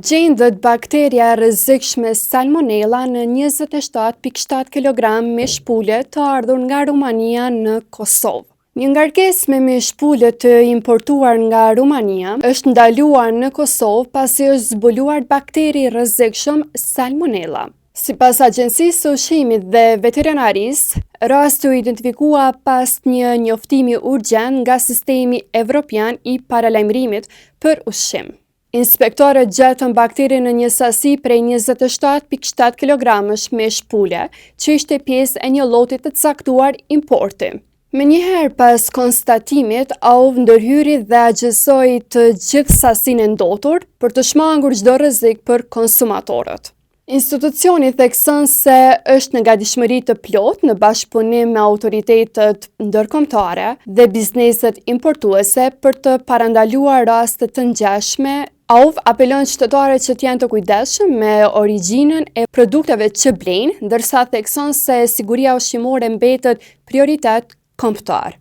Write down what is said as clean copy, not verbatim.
Gjendet bakteria e rrezikshme Salmonella në 27.7 kg mish pule të ardhur nga Rumania në Kosovë. Një ngarkesë me mish pule të importuar nga Rumania është ndaluar në Kosovë pasi është zbuluar bakteri i rrezikshëm Salmonella. Sipas Agjencisë së Ushqimit dhe Veterinarisë, rasti u identifikua pas një njoftimi urgjent nga sistemi evropian i paralajmërimit për ushqim. Inspektorët gjetën bakterin në një sasi prej 27.7 kilogramësh mish pule, që ishte pjesë e një loti të caktuar importi. Menjëherë pas konstatimit, AUV ndërhyri dhe asgjësoi të gjithë sasinë e ndotur për të shmangur çdo rrezik për konsumatorët. Institucioni thekson se është në gatishmëri të plotë në bashkëpunim me autoritetet ndërkombëtare dhe bizneset importuese për të parandaluar raste të ngjashme. AUV apelon qytetarët që të jenë të kujdesshëm me origjinën e produkteve që blejnë, ndërsa thekson se siguria ushqimore mbetet prioritet kombëtar.